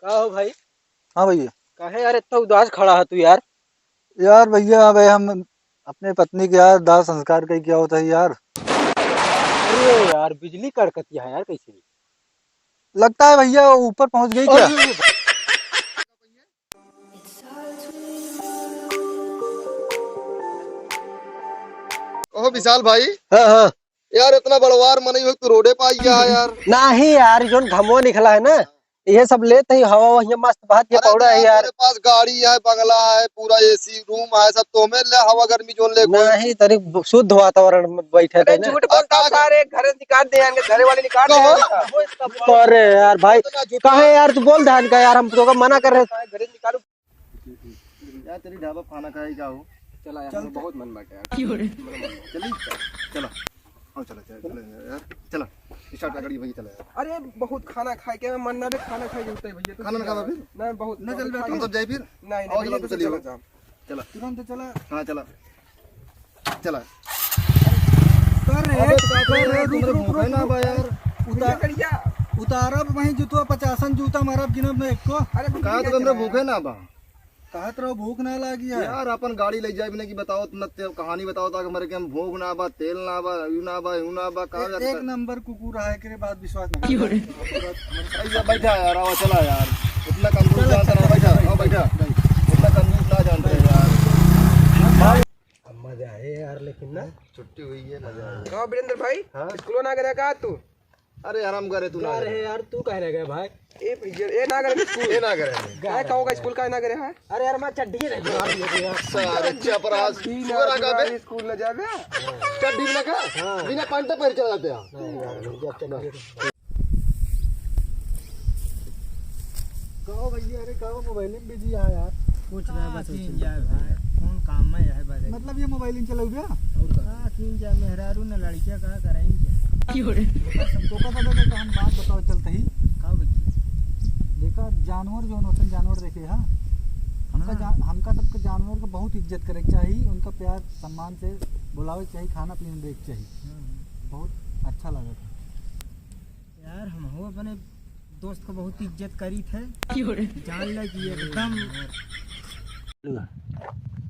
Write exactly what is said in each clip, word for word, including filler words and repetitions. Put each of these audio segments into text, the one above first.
का हो भाई? हाँ भैया। काहे यार इतना उदास खड़ा है तू यार? यार भैया, अबे हम अपने पत्नी के यार दाह संस्कार कइ क्या होता है यार। अरे यार, बिजली कड़कती है यार, कैसे? लगता है भैया ऊपर पहुंच गई क्या? अरे कहो विशाल भाई। हाँ, हाँ। यार, इतना बड़वार मनई हो, तू रोडे पे आ गया है यार। नाही यार, जोन घमवा निकला है ना, ये सब लेत ही हवा वही मस्त बहत के अरे पौड़ा है यार, यार। तेरे पास गाड़ी है, बंगला है, पूरा एसी रूम है, सब तो हमें ले हवा गर्मी जोन ले कोई। नाही, तनी शुद्ध वातावरण में बैठे अरे थे ना। झूठ बोलता सारे, घर निकाल दे, घरे वाले निकाल दे। अरे यार भाई, इतना झूठ काहे यार तू बोल धान का यार, हम तो का मना कर रहे। घरे निकालो। यार, तेरी ढाबा खाना खाए क्या हो? चला यार, चल, बहुत मन बाटे यार। क्यों रे? चली? चला। हाँ, चला, चला, चला यार, चला। स्टार्ट कर गाड़ी भैया, चला यार। अरे, बहुत खाना खाए के मन ना बे, खाना खाए के उठते भैया, तो खाना ना खावा फिर? नहीं, बहुत ना चल बे, हम सब जाए फिर? नहीं, नहीं, और भैया, चलो, तो चलिए। चला जाओ। चला। तुरंत चला। हाँ, चला। चला। कर रे, अबे, कर रे, तुमरे रुक, रुक, भूखे रुक, ना रुक। बा यार। उतार, उतारब वहीं जूतवा, पचासन जूता मारब, गिनब ना एको। अरे, का तो तुमरे भूखे ना बा? कहत रहो भूख ना लागी है। यार, अपन गाड़ी ले जाए बिना कि बताओ, तुम ते कहानी बताओ, ताकि मरे के हम भूख ना बा, तेल ना बा, यू ना बा, यू ना बा, का ए-, जाता एक है? नंबर कुकुर है, एकरे बात विश्वास ना क्यों रे? ऐसा बैठा यार, आओ, चला यार, इतना कंजूस चला, जानता चला, ना, बैठा, चला, आओ, बैठा, चला। इतना कंजूस ना जानते हैं यार। अब मजा आए यार, लेकिन ना। छुट्टी हुई है, मजा आया। कहो वीरेंद्र भाई, हाँ? स्कूल ना गया का तू? अरे आराम करे तू ना करे। अरे यार, तू कह रह गए भाई? ए भैया, ए ना करे स्कूल। ए ना करे। काय कहो का स्कूल का ना करे है? अरे यार, मैं चड्डी नहीं जवाब दिया यार। सारे चपरास। चड्डी ना सुअर आ गए। स्कूल ना जाबे। चड्डी ना का? हाँ। बिना पैंट पहन चला जाते हैं। नहीं यार, जब तक कहो भैया, अरे कहो मोबाइल में बिजी आ यार। कुछ ना, बस कीन जाए भाई, कौन काम में है बस। मतलब ये मोबाइल इन चलाऊ क्या? और का? का कीन जाए, मेहरारू न लड़किया का कराई क्या? क्यों रे? तो का पता था कि हम बात बताओ चलते ही। का भैया? देखा, जानवर जो होते हैं, जानवर देखे, हाँ? हमका हाँ। जा-, हमका सबके जानवर को बहुत इज्जत करे के चाहिए, उनका प्यार सम्मान से बुलावे के चाहिए, खाना पीने देवे के चाहिए। हाँ। बहुत अच्छा लगा था। यार, हम हो अपने दोस्त को बहुत इज्जत करी थे। क्यों रे? जान ले कि एकदम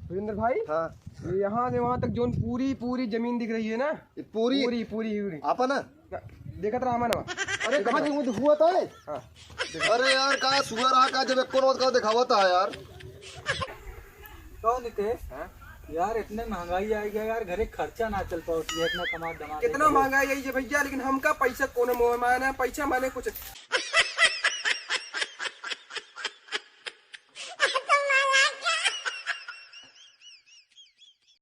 वीरेंद्र भाई, हाँ। ये यहाँ से वहाँ तक जोन पूरी, पूरी जमीन दिख रही है ना? ये पूरी? पूरी, पूरी, पूरी। आपन है? देखत रहा, हमन। अरे, कहाँ देखत रहा। देखूँ, हुआ था? हाँ। अरे यार, का सुअर रहा का, जब एको रोज का दिखावा था यार। कहो नितेश, हाँ? यार, इतने महंगाई आ गया यार, घरे खर्चा ना चल पावत है, इतना कमा धमा के। कितना महंगाई आई है भैया, लेकिन हमका पैसा कोनो मोह माने, पैसा माने कुछ।